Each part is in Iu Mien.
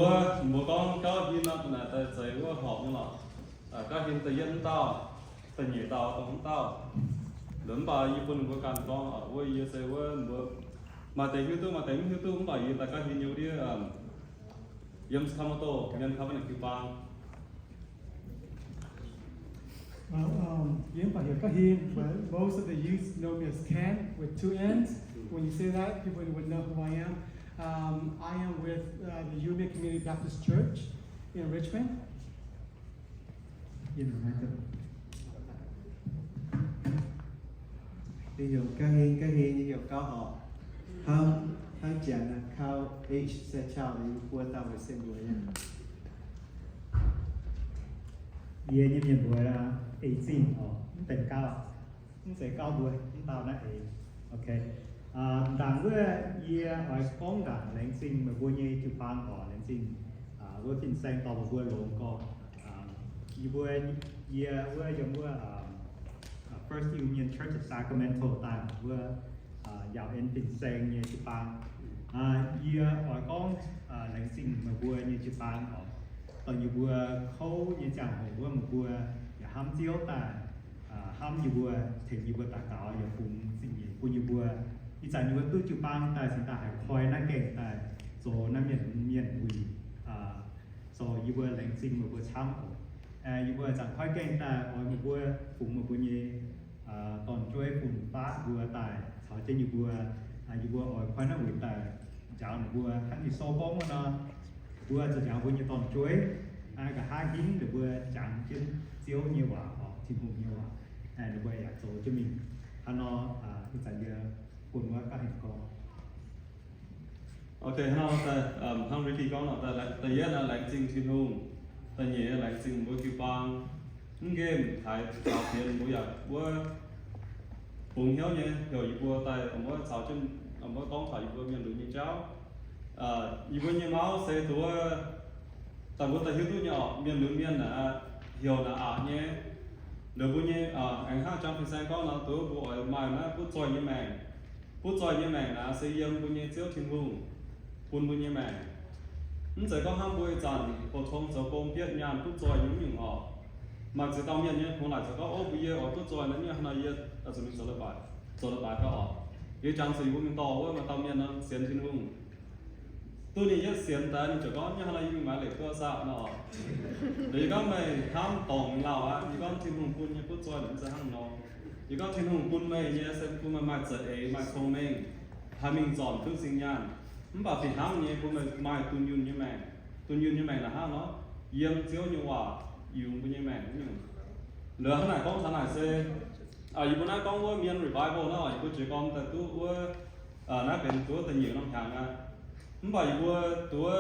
Mbuo, mbuo gorngv gauv hin naaic daaih zeiz wuov horpc nyei lorqc. Gauv hin da'yietv wuov dauh, da'nyeic dauh dongh wuov dauh. Liuz mv baac yie bun ninh mbuo ganh gorngv, wuov yie se wuov mbuo maaih deix hiuv duqv, maaih deix mv hiuv duqv, mv baac yie daaih gauv hin nyei wuov ndiev yiem Sacramento, mienh kaux ninh jiu-baang. Well, um, yie mv baac heuc Gauv Hinh, but most of the youth know me as Ken with two N's. When you say that, people would know who I am. Um, I am with uh, the Uwm Community Baptist Church in Richmond. Yie heuc Gauv Hinh, Gauv Hinh, yie heuc Gauv Horpc. Hnangv, hnangv janx naaic, Kau, H, se Chau, yie buo dauh weic se mbuox yie. Yie nyei mienh mbuox Eix Zingh oc, mv benx Gauv, mv zeiz Gauv mbuo, mv dauh naaiv eix. Ok. Ndaangc wuov yie oix gorngv ndaangc laengz zingh meih mbuo nyei jiu-baang oc, laengz zingh wuov fin-saeng dorh meih mbuo longx gorx. Yie mbuo, yie wuov yiem wuov First Union Church of Sacramento daaih wuov yaauc en fin-saeng nyei jiu-baang. Yie oix gorngv laengz zingh meih mbuo nyei jiu-baang oc. Dongh yie mbuo kouv nyei ziangh hoc wuov meih mbuo yaac hnamv Ziouv daaih, hnamv yie mbuo, tengx yie mbuo daux gaux yaac fungx zingh nyeic bun yie mbuo. Ih zanc yie mbuo duqv jiu-baang daaih cingx daaih haih koi naaiv gaengh daaih zoux naaiv mienh, mienh wuic. Zoux yie mbuo laengz zingh meih mbuo camv oc. Yie mbuo zanc koi gaengh daaih oix meih mbuo fungx meih mbuo nyei dorn-jueiv fun-faqv mbuo daaih caux jienv yie mbuo. Yie mbuo oix koi naaiv wuic daaih njaaux ninh mbuo hnangv ninh sou gorngv wuov nor, mbuo zuqc njaaux mbuo nyei dorn-jueiv, nqa'haav hingv ninh mbuo jangx jienv Ziouv nyei waac, Tin-Hungh nyei waac, ninh mbuo yaac zoux jienv mingh. Hnangv nor, ih zanc yie bun wuov Gauv Hinh gorngv. Ok, hnangv, hnangv Ricky gorngv nor, da'yietv laengz zingh Tin-Hungh, da'nyeic laengz zingh mbuo jiu-baang. Mv nqemh haiz caux fienx mbuo yaac wuov bungx hnyouv nyei heuc yie mbuo daaih wuov caux jienv wuov gorngv taux yie mbuo mienh lunx nyei jauv. Yie mbuo nyei mauv se duqv daaih mbuo daaih hiuv duqv nyei oc, mienh lunx mienh naaic heuc naaic aqc nyei. Liuz mbuo nyei aengx hnangv jang fin-saeng gorngv nor, duqv mbuo oix maaih naaiv butv zoih nyei maengc. Butv zoih nyei maengc naaic se yiem mbuo nyei Ziouv Tin-Hungh bun mbuo nyei maengc. Mv zeiz gorngv hnangv mbuo ih zanc pou-tong zoux gong bietv nyaanh butv zoih nyei nyungc oc. Maaih ziex dauh mienh nyei kungx laaic zoux gorngv, ov, mbuo yie oix butv zoih naaiv nyungc, hnangv nor yie zuqc mingh zoux leiz-baaix, zoux leiz-baaix gauh oc. Yie jangx zuqc yie mbuo mingh dorh wuov maaih dauh mienh nor sienx Tin-Hungh. Duqv ninh yietv sienx daaih ninh ziouc gorngv, nyungc hnangv nor yie mingh maaiz leiz duqv saah nor. Liuz yie gorngv meih hnamv dorngc mingh lauh aqv. Yie gorngv Tin-Hungh bun nyei butv zoih mv zeiz hnangv nor. Yie gorngv Tin-Hungh bun meih nyei se bun meih maaih za'eix, maaih cong-mengh, haih mingh zornc duqv zingh nyaanh. Mv baac fih hnangv nyei bun meih maaih dunh yunh nyei maengc. Dunh yunh nyei maengc naaic hnangv nor, yiem Ziouv nyei waac yungz mbuo nyei maengc nyungc. Liuz hnangv naaic gorngv taux naaic se, yie mbuo naaiv gorngv wuov mienh revival nor, yie mbuo jiez gorn daaih duqv wuov, naaiv benx duqv da'nyeic norm hnyangx aqv. Mv baac yie mbuo duqv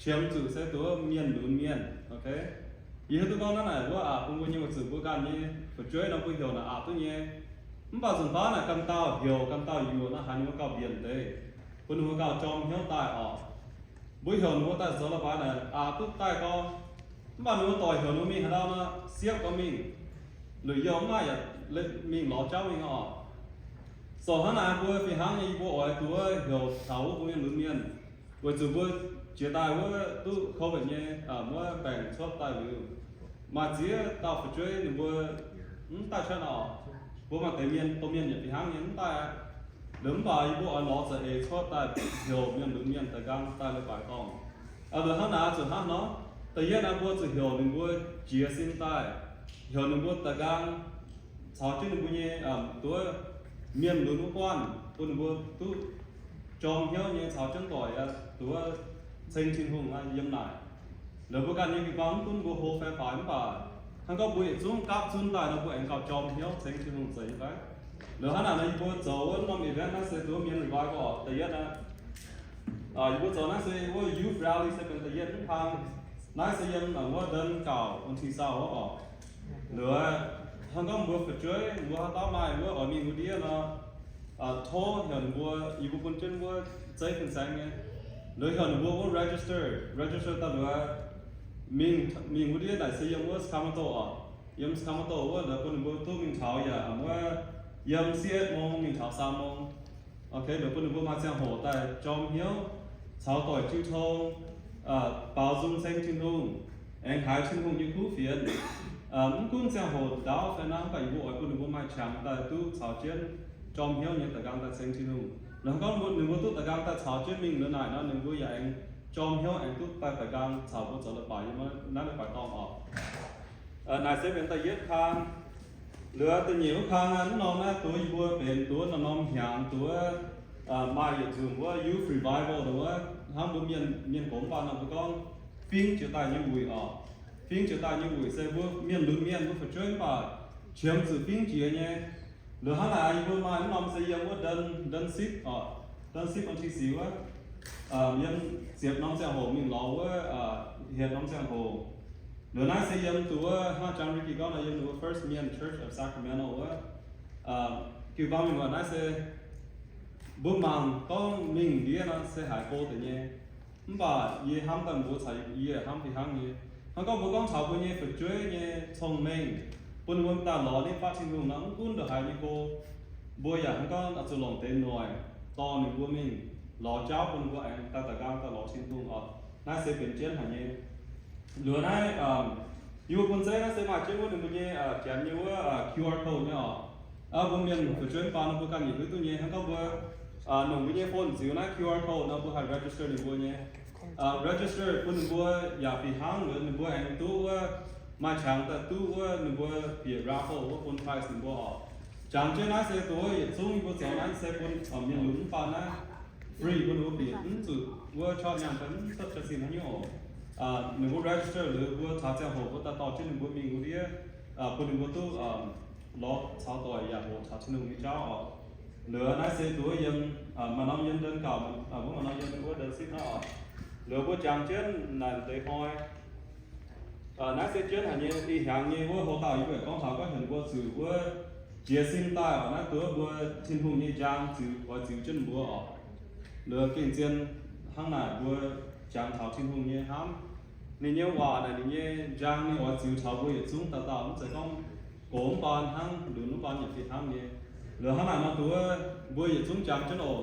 qiemx zuqc se duqv mienh lunx mienh, ok. Yie hiuv duqv gorngv naaiv naaic wuov aqc bun mbuo nyei weic zuqc mbuo ganh nyei fu'jueiv nor mbuo heuc naaic aqc duqv nyei. Mv baac nzunc baav naaic ganh dauh heuc ganh dauh yuoqc nor haiz ninh mbuo gauh mbienc deix, bun ninh mbuo gauh jorm hnyouv daaih oc. Mbuo heuc ninh mbuo daaih zoux leiz-baaix naaic aqc duqv daaih gorx. Mv baac ninh mbuo doic heuc ninh mbuo mingh haaix ndau nor, siepv gorx mingh, lueic youh mv maaih yaac mingh lorz jauv mingh oc. Zoux hnangv naaic mbuo fih hnangv nyei yie mbuo oix duqv heuc taux wuov bun mienh lunx mienh, weic zuqc mbuo jiex daaih wuov duqv covid nyei wuov baengc cuotv daaih liuz, maaih ziex dauh fu'jueiv ninh mbuo mv daaih cuotv oc. Mbuo maaih deix mienh, domh mienh yaac fih hnangv nyei mv daaih aqv. Liuz mv baac yie mbuo oix lorz za'eix cuotv daaih heuc mienh lunx mienh daaih nqaang daaih leiz-baaix dorngh. Liuz hnangv naaic zuqc hnangv nor, da'yietv naaiv mbuo zuqc heuc ninh mbuo jiez sin daaih, heuc ninh mbuo daaih nqaang caux jienv ninh mbuo nyei duqv mienh lunx wuov guanh, bun ninh mbuo duqv jorm hnyouv nyei caux jienv doic aqv, duqv ceng Tin-Hungh aqv yiem naaic. Liuz mbuo ganh nyei jiu-baang mv gunv mbuo hlo fai faix mv baac hnangv gorngv mbuo yietc zungv gapv zunv daaih nor mbuo aengx gauh jorm hnyouv ceng Tin-Hungh zeiz nyei fai? Liuz hnangv naaic nor yie mbuo zoux wuov norm event naaiv se duqv mienh revival oc, da'yietv naaiv. Yie mbuo zoux naaiv se wuov youth rally se benx da'yietv mv kang. Naaiv se yiem wuov ndon gauc wuov Tuesday wuov oc. Liuz hnangv gorngv mbuo fu'jueiv mbuo haaix dauh maaih wuov oix mingh wuov ndiev nor, tov heuc ninh mbuo, yie mbuo bun jienv wuov zeiv fin-saeng nyei. Liuz heuc ninh mbuo wuov register, register daaih liuz mingh, mingh wuov ndiev naaic se yiem wuov Sacramento oc. Yiem Sacramento wuov liuz bun ninh mbuo duqv mingh taux yaac wuov yiem sietv mong mingh taux saam mong. Ok, liuz bun ninh mbuo maaih ziangh hoc daaih jorm hnyouv caux doic jiu tong, baaux nzung ceng Tin-Hungh, aengx haiz Tin-Hungh nyei kuv fienx. Mv gunv ziangh hoc ndaauv fai hnangv, mv baac yie mbuo oix bun ninh mbuo maaih qangx daaih duqv caux jienv jorm hnyouv nyei da'nqaang daaih ceng Tin-Hungh. Hnangv gorngv ninh mbuo duqv da'nqaang daaih caux jienv mingh liuz naaic nor, ninh mbuo yaac aengx jorm hnyouv aengx duqv daaih da'nqaang caux mbuo zoux leiz-baaix yiem naaiv leiz-baaix dorngh oc. Naaic se benx da'yietv kang. Liuz da'nyeic wuov kang naaiv norm naaiv duqv yie mbuo benx duqv norm-norm hnyangx duqv maaih yietc nzunc wuov Youth Revival wuov, hnangv mbuo mienh, mienh gox mv baac nor mbuo gorngv fingx jiex daaih nyei wuic oc. Fingx jiex daaih nyei wuic se mbuo mienh lunx mienh mbuo fu'jueiv mv baac qiemx zuqc fingx jiex nyei. Liuz hnangv naaic yie mbuo maaih mv norm se yiem wuov internship oc, internship on T C wuov, yiem ziepc norm ziangh hoc mingh lorz wuov hietc norm ziangh hoc. Liuz naaiv se yiem duqv wuov hnangv Jang Ricky gorngv nor, yiem wuov First Mienh Church of Sacramento wuov. Jiu-baang mienh muoz, naaiv se mbuo mangc gorngv mingh ndiev nor se haiz go deix nyei. Mv baac yie hnamv daaih mbuo caux yie hnamv fih hnangv nyei. Hnangv gorngv mbuo gorngv taux mbuo nyei fu'jueiv nyei cong-mengh, bun ninh mbuo daaih lorz nitv fatv Tin-Hungh nor, mv gunv ndongc haaix nyei go, mbuo yaac hnangv gorngv oix zuqc longc deix noic dorh ninh mbuo mingh lorz jauv bun ninh mbuo aengx daaih da'nqaang daaih lorz Tin-Hungh oc. Naaiv se benx jienv haic nyei. Liuz naaiv, yie mbuo bun zeiv naaiv se maaih jienv wuov ninh mbuo nyei janx nyei wuov Q R code nyei oc. Mbuo mienh fu'jueiv baan nor mbuo ganh yietc duqv duqv nyei. Hnangv gorngv mbuo nongc mbuo nyei phone ziux naaiv Q R code nor mbuo haih register ninh mbuo nyei. Register bun ninh mbuo yaac fih hnangv liuz ninh mbuo aengx duqv wuov maaih qangx daaih duqv wuov ninh mbuo bieqc raffle wuov bun prize ninh mbuo oc. Jangx jienv naaiv se duqv yietc zungv yie mbuo zoux naaiv se bun mienh lunx mv baac naaiv free bun ninh mbuo bieqc, mv zuqc wuov qaqv nyaanh daaih mv cuotv jaax-zinh haaix nyungc oc. Ninh mbuo register liuz mbuo caux ziangh hoc mbuo daaih dorh jienv ninh mbuo mingh wuov ndiev, bun ninh mbuo duqv lorz caux doic yaac hoqc taux Tin-Hungh nyei jauv oc. Liuz naaiv se duqv yiem maaih norm yiem ndon gauh, mbuo maaih norm yiem wuov ndon sipv naaiv oc. Liuz mbuo jangx jienv naaic deix hnoi. Naaiv se jienv haic nyei, ih hnyangx nyei wuov hlo dauh yie mbuo gorngv taux gorngv heuc mbuo zuqc wuov jiez sin daaih oc. Naaiv duqv mbuo Tin-Hungh nyei njang ziux, oix ziux jienv mbuo oc. Liuz gengh zien hnangv naaic mbuo jangx taux Tin-Hungh nyei hnamv. Ninh nyei waac naaic, ninh nyei njang ninh oix ziux taux mbuo yietc zungv dauh dauh, mv zeiz gorngv gox mv baan hnangv, lunx mv baan yaac fih hnangv nyei. Liuz hnangv naaic nor duqv mbuo yietc zungv jangx jienv oc.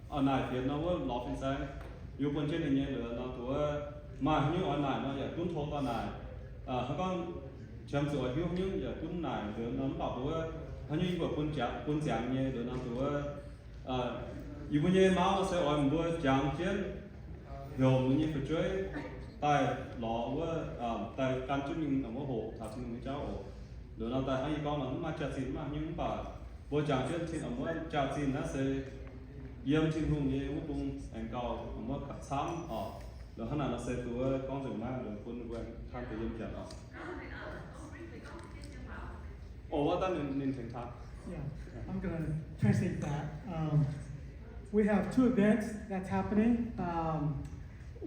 Wuov naaic fienx nor wuov lorz fin-saeng, yie bun jienv ninh nyei. Liuz nor duqv maaih haaix nyungc oix naaic nor yaac gunv tov daaih naaic. Hnangv gorngv qiemx zuqc oix hiuv haaix nyungc yaac gunv naaic. Liuz nor mv baac mbuo haaix nyungc yie mbuo bun ziangx nyei. Liuz nor duqv yie mbuo nyei mauv se oix mbuo jangx jienv heuc mbuo nyei fu'jueiv daaih lorz wuov, daaih gan jienv mingh wuov hoqc taux Tin-Hungh nyei jauv oc. Liuz nor daaih hnangv yie gorngv nor mv maaih jaax-zinh mv maaih haaix nyungc mv baac mbuo jangx jienv Tin, wuov jaax-zinh naaiv se yiem Tin-Hungh nyei wuov bung aengx gauh wuov camv oc. Liuz hnangv naaic nor se duqv gorngv nzengc naaiv liuz bun mbuo aengx taan deix yiem janx oc. Oh, well, then in, in Tingtang. Yeah, I'm gonna translate that. Um, we have two events that's happening. Um,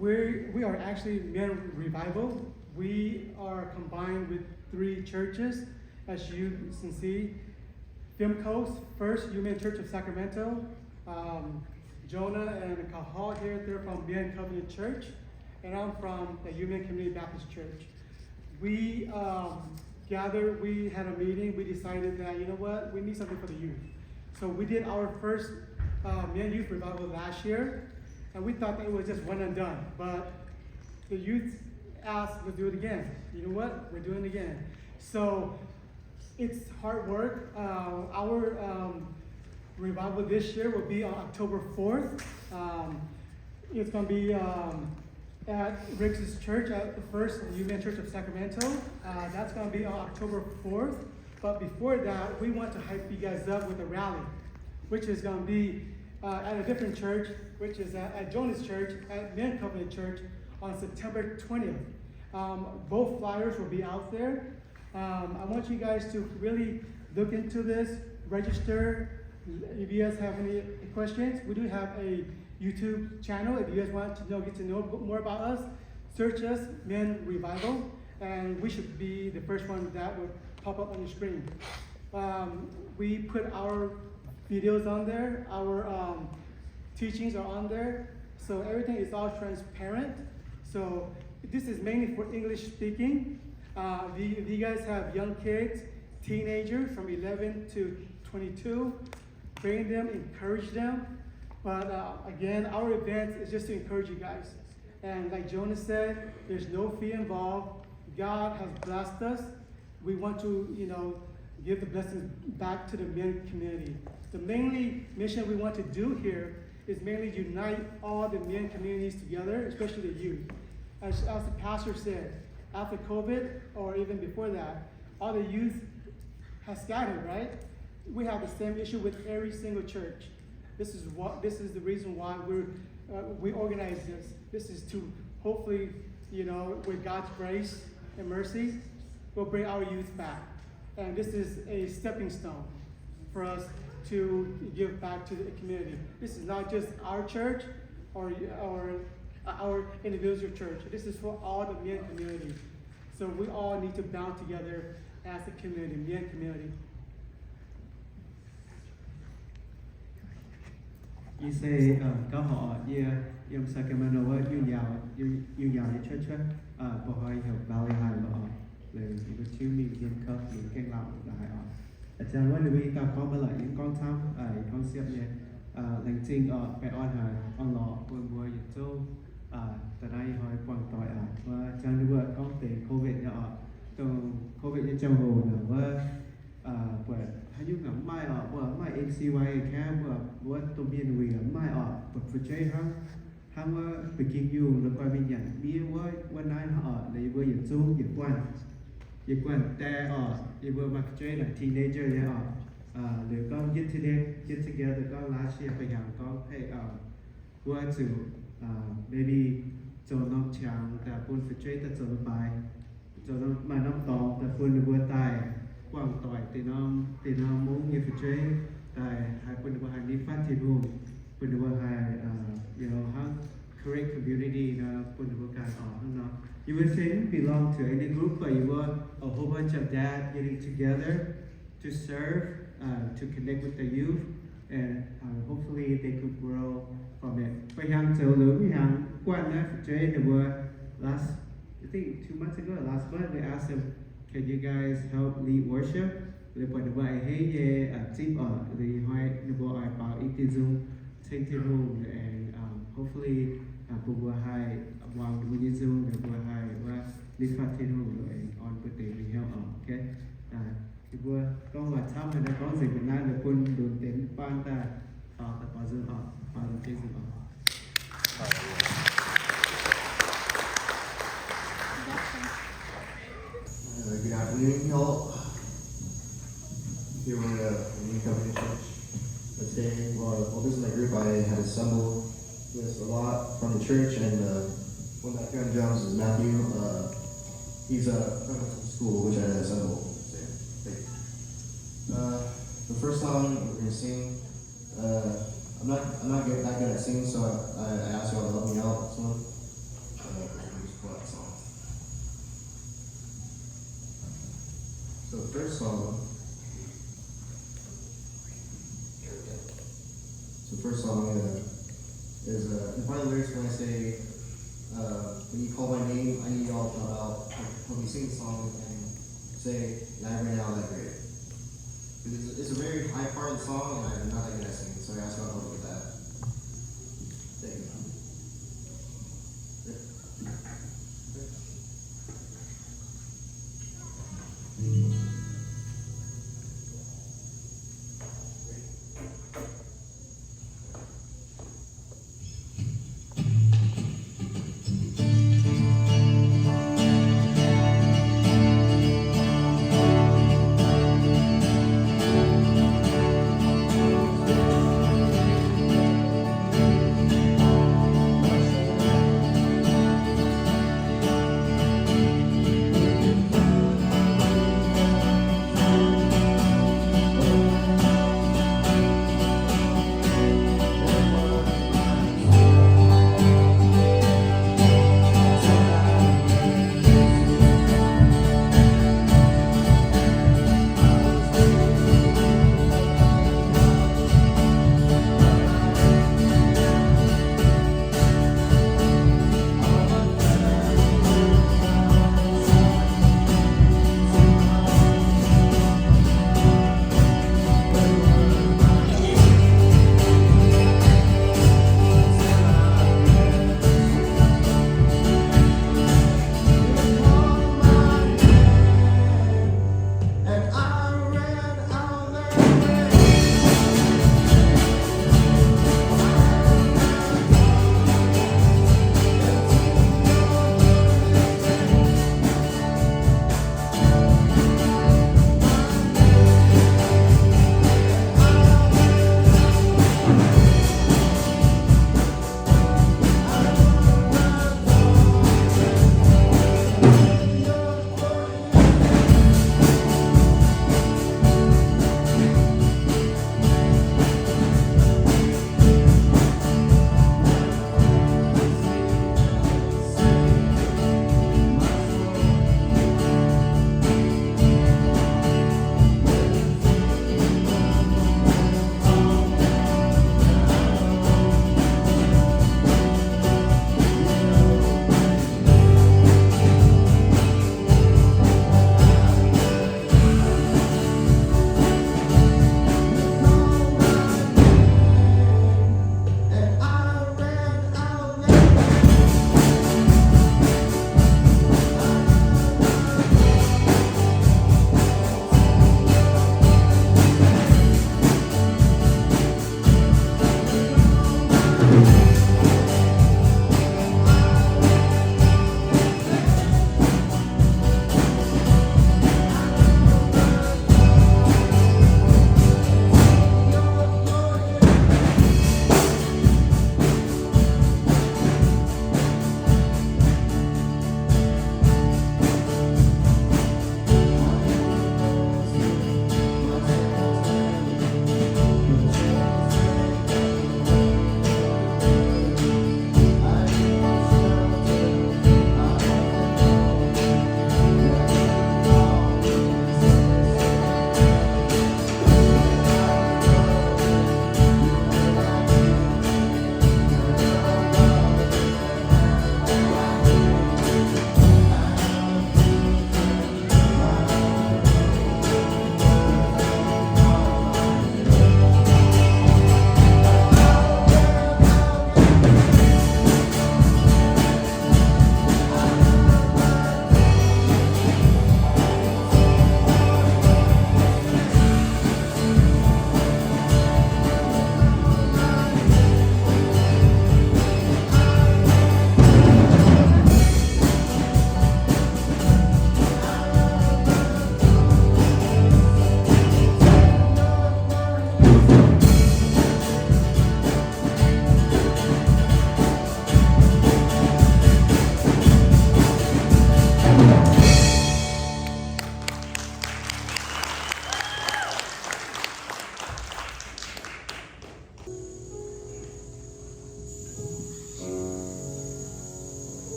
we we are actually Men Revival. We are combined with three churches, as you can see. Fim Coast, First Union Church of Sacramento, um, Jonah and Kahal here, they're from Men Covenant Church, and I'm from the Union Community Baptist Church. We um, gathered, we had a meeting, we decided that, you know what, we need something for the youth. So we did our first uh, Men Youth Revival last year, and we thought that it was just one and done, but the youth asked to do it again. You know what? We're doing it again. So it's hard work. Uh, our um, revival this year will be on October fourth. Um, it's going to be um, at Rick's church at the First Union Church of Sacramento. Uh, that's going to be on October fourth. But before that, we want to hype you guys up with a rally, which is going to be uh, at a different church, which is at, at Jonah's church, at Men Covenant Church, on September twentieth. Um, both flyers will be out there. Um, I want you guys to really look into this, register. If you guys have any questions, we do have a YouTube channel. If you guys want to know, get to know more about us, search us, Men Revival, and we should be the first one that would pop up on your screen. Um, we put our videos on there, our um, teachings are on there, so everything is all transparent. So this is mainly for English speaking. Uh, if you guys have young kids, teenagers from eleven to twenty-two, bring them, encourage them. But uh, again, our event is just to encourage you guys. And like Jonas said, there's no fee involved. God has blessed us. We want to, you know, give the blessings back to the Mien community. The mainly mission we want to do here is mainly unite all the Mien communities together, especially the youth. As, as the pastor said, after COVID, or even before that, all the youth has scattered, right? We have the same issue with every single church. This is what, this is the reason why we're, uh, we organize this. This is to hopefully, you know, with God's grace and mercy, we'll bring our youth back. And this is a stepping stone for us to give back to the community. This is not just our church or, or our individual church. This is for all the Mien community. So we all need to bound together as a community, Mien community. Yie se, uh, gauh horpc yie yiem Sacramento wuov Iu-Nyaaux, Iu-Nyaaux nyei church, uh, mbuo hnoi heuc Valley High wuov oc. Liuz yie mbuo tiuv mingh yiem Cuff, yiem Gaengh Laauh laaix oc. A'jang wuov ninh mbuo i dauh gorngv maiv lorqc, yie gorngv camv, uh, yie gorngv siepv nyei. Uh, laengz zingh oc, baengh orn haic, orn-lorqc bun mbuo yietc zungv, uh, da'naaiv ih hnoi buangh doic aqv. Wuov jangx ninh mbuo gorngv deix COVID nyei oc, dongh COVID nyei ziangh hoc naaic wuov, uh, buatc haaix nyungc yaac mv maaih oc, mbuo maaih M C Y camp, mbuo wuov domh mienh wuic yaac mv maaih oc, buatc fu'jueiv hnangv, hnangv wuov ba'gi nyungc la'guaih mingh nyanc miev wuov, wuov naaiv hnangv oc. Liuz yie mbuo yietc zungv yietc guanh, yietc guanh die oc, yie mbuo maaih fu'jueiv naaic teenager nyei oc. Uh, liuz gorngv get together, get together gorngv last year, ba'hnyangx gorngv, hey, um, mbuo zuqc, uh, maybe zoux norm qangx daaih bun fu'jueiv daaih zoux leiz-baaix, zoux norm, maaih norm dorngx daaih bun ninh mbuo daaih buangh doic, deix norm, deix norm mungv nyei fu'jueiv daaih, haih bun ninh mbuo haih nitv fatv Tin-Hungh, bun ninh mbuo haih, uh, you know, hnangv create community nor, bun ninh mbuo ganh oc hnangv nor. Yie mbuo se mv belong to any group, but yie mbuo a whole bunch of dad getting together to serve, uh, to connect with the youth, and, uh, hopefully they could grow from it. Ba'hnyangx zoux liuz, ba'hnyangx guanh naaiv fu'jueiv ninh mbuo last, I think two months ago, last month, we asked them, can you guys help lead worship? Liuz buatc ninh mbuo a'hneiv nyei, uh, zipv oc, liuz ih hnoi ninh mbuo oix baaux i diuh nzung ceng Tin-Hungh, and, um, hopefully, uh, bun mbuo haih muangx ninh mbuo nyei nzung, ninh mbuo haih wuov nitv fatv Tin-Hungh, liuz aengx orn mbuo deix mingh hnyouv oc, okay? Uh, Yie mbuo gorngv waac camv haic, naaiv gorngv nzengc mbuo naaiv, ninh bun lunx deix mv-baan daaih faaux daaih baaux nzung oc, faaux nzung jienv nzung oc. Uh, good afternoon, y'all. Here we're at the New Covenant Church. But today, while I was in my group, I had to assemble with a lot from the church, and, uh, one background Jones is Matthew. Uh, he's, uh, from school, which I had to assemble. So, thank you. Uh, the first song we're gonna sing, uh, I'm not, I'm not good, that good at singing, so I, I, I ask y'all to help me out with this one. Uh, we're gonna just pull out the song. So the first song, here we go. So the first song, uh, is, uh, the part of the lyrics when I say, uh, "When you call my name, I need y'all to come out." Help me sing the song and say, "Light right now, light right." It's, it's a very high part of the song, and I'm not that good at singing, so I ask y'all help me with that. Thank you.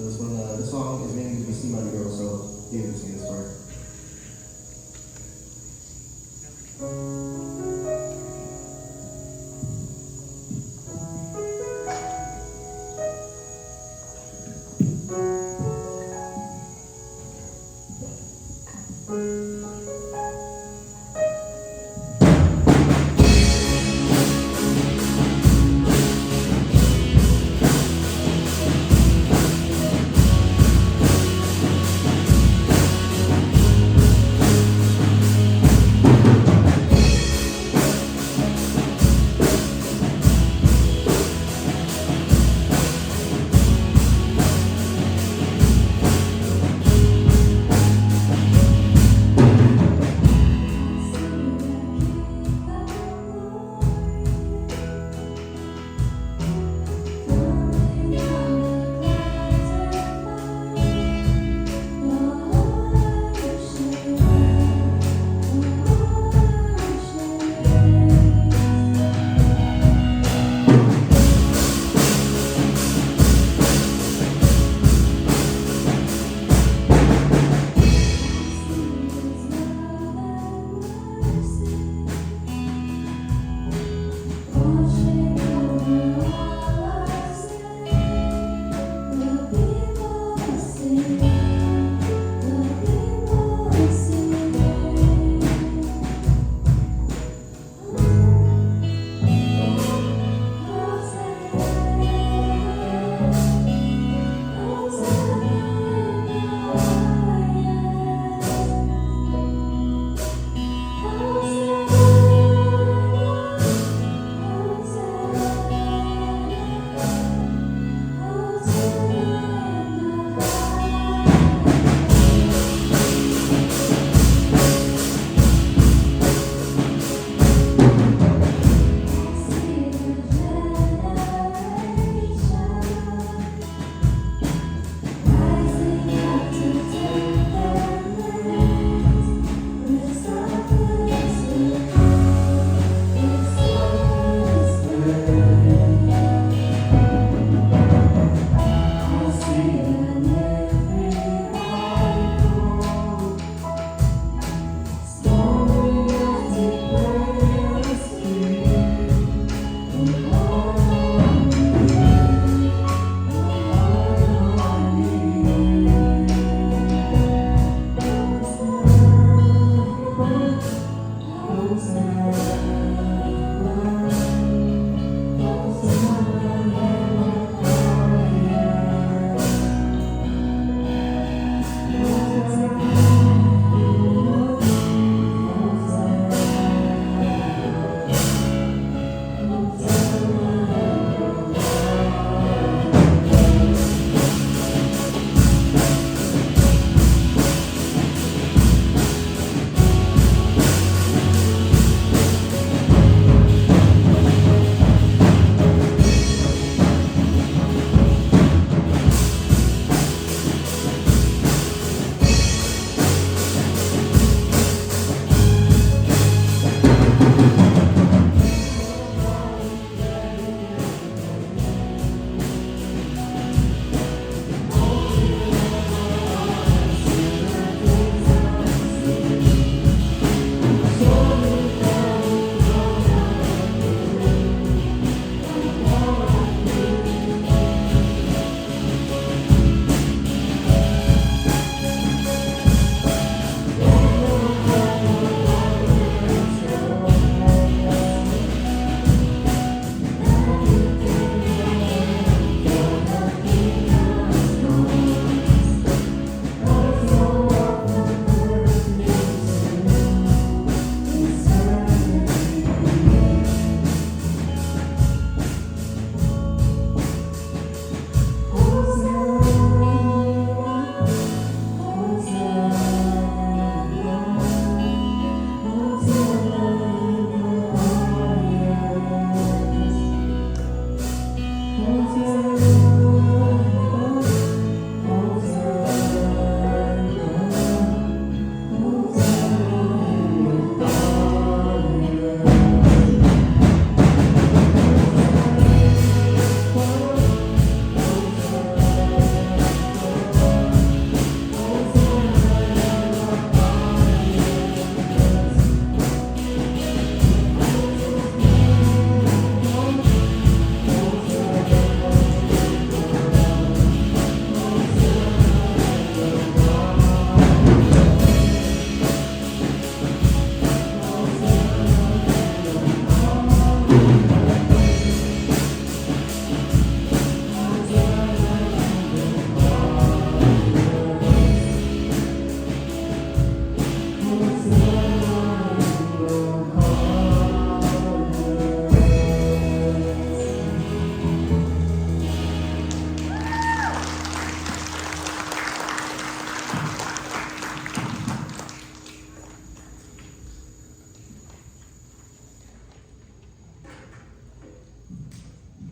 This one, uh, this song is mainly to be seen by the girls, so you can sing this part.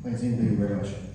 Laengz zingh mbuo, mbuo laengz zingh.